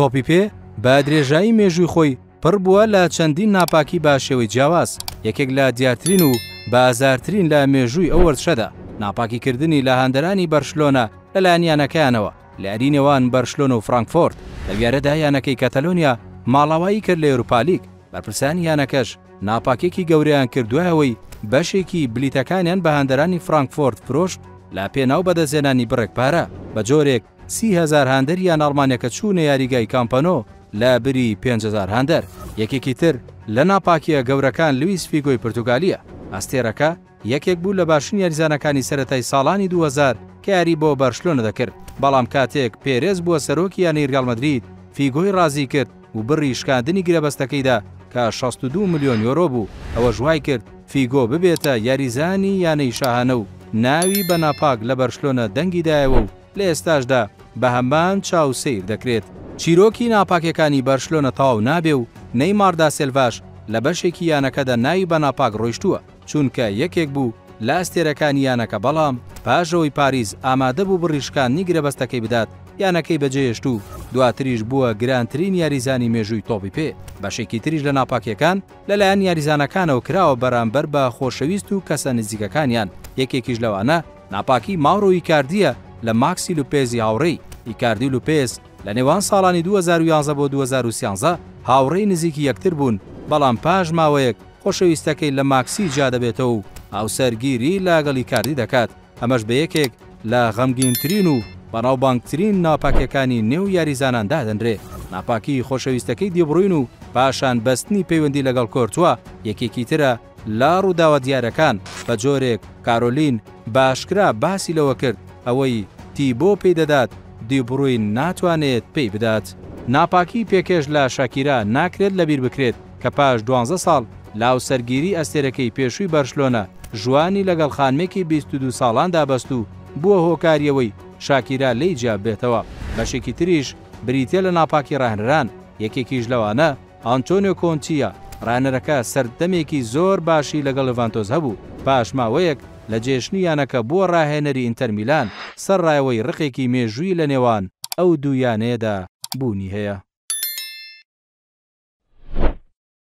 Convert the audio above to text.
تۆپی پێ بە درێژایی مێژووی خۆی پڕ بووە لە چەندین ناپاکی بە شێوەی جیاواز، یەکێک لە دیارترین و بە ئازارترین لە مێژووی ئەو وەرزشەدا، ناپاکیکردنی لە هاندەرانی بەرشلۆنە لەلایەن یانەکەیانەوە لە یاری نێوان بەرشلۆنە و فرانکفۆرت، لەو یاریەدا یانەکەی کەتەلۆنیا ماڵاوایی کرد لە یۆروپالیگ، بەرپرسانی یانەکەش ناپاکیەکی گەورەیان کرد دوای ئەوەی بەشێکی بلیتەکانیان بە هاندەرانی فرانکفۆرت فرۆشت لە پێناو بەدەستهێنانی بڕێک پارە، بە جۆرێک 30,000 هاندەری یانە ئەڵمانیەکە چوونە یاریگای کامپنۆ لە بری 5,000 هاندەر. یەکێکی تر لە ناپاکیە گەورەکان لویس فیگۆی پرتوگالیە، ئەستێرەکە یەکێک بوو لە باشترین یاریزانەکانی سەرەتای ساڵانی 2000 کە یاری بۆ بەرشلۆنە دەکرد، بەڵام کاتێک پێرێز بووە سەرۆکی یانەی ریاڵ مەدرید فیگۆی رازی کرد و بڕی شکاندنی گرێبەستەکەی دا کە 62 ملیۆن یۆرۆ بوو، ئەوەش وایکرد فیگۆ ببێتە یاریزانی یانەی شاهانە و ناوی بە ناپاک لە بەرشلۆنە دەنگی دایەوە و لە ئێستاشدا بە هەمان چاو سەیر دەکرێت. چیرۆکی ناپاکیەکانی بەرشلۆنە تەواو نابێ و نەیمار داسێلڤاش لە بەشێکی یانەکەدا ناوی بە ناپاک ڕۆیشتووە، چونکە یەکێک بوو لە ئەستێرەکانی یانەکە بەڵام پاش ئەوەی پاریس ئامادەبوو بڕی شکاندنی گرێبەستەکەی بدات یانەکەی بەجێهێشت و دواتریش بووە گرانترین یاریزانی مێژووی تۆپی پێ. بەشێکی تریش لە ناپاکیەکان لەلایەن یاریزانەکانەوە کراوە بەرامبەر بە خۆشەویست و کەسە نزیکەکانیان، یەکێکیش لەوانە ناپاکی ماورۆ ئیکاردییە لە ماکسی لوپێزی هاوڕێی. ئیکاردی و لوپێز لە نێوان ساڵانی 2011 بۆ 2013 هاوڕێی نزیکی یەکتر بوون، بەڵام پاش ماوەیەک خۆشەویستەکەی لە ماکسی جیادەبێتەوە و هاوسەرگیری لەگەڵ ئیکاردی دەکات، ئەمەش بە یەکێک لە غەمگینترین و بەناوبانگترین ناپاکیەکانی نێو یاریزانان دادەنرێ. ناپاکی خۆشەویستەکەی دیبڕوین و پاشان بەستنی پەیوەندی لەگەڵ کۆرتوا یەکێکی ترە لە ڕووداوە دیارەکان، بە جۆرێک کارۆلین بە ئاشکرا باسی لەوە کرد ئەوەی تیبۆ پێی دەدات دیبڕوین ناتوانێت پێی بدات. ناپاکی پێکێش لە شاکیرا ناکرێت لەبیر بکرێت کە پاش دوانزە ساڵ لە هاوسەرگیری ئەستێرەکەی پێشووی بەرشلۆنە ژوانی لەگەڵ خانمێکی 22 ساڵاندا بەست و بووە هۆکاری ئەوەی شاکیرا لێی جیاببێتەوە. بەشێکی تریش بریتیە لە ناپاکی ڕاهێنەران، یەکێکیش لەوانە ئانتۆنیۆ کۆنتییە، ڕاهێنەرەکە سەردەمێکی زۆر باشی لەگەڵ یۆڤانتۆس هەبوو، پاش ماوەیەک لە جێهێشتنی یانەکە بووە ڕاهێنەری ئینتەر میلان، سەرڕای ئەوەی ڕقێکی مێژوویی لەنێوان ئەو دوو یانەیەدا بوونی هەیە.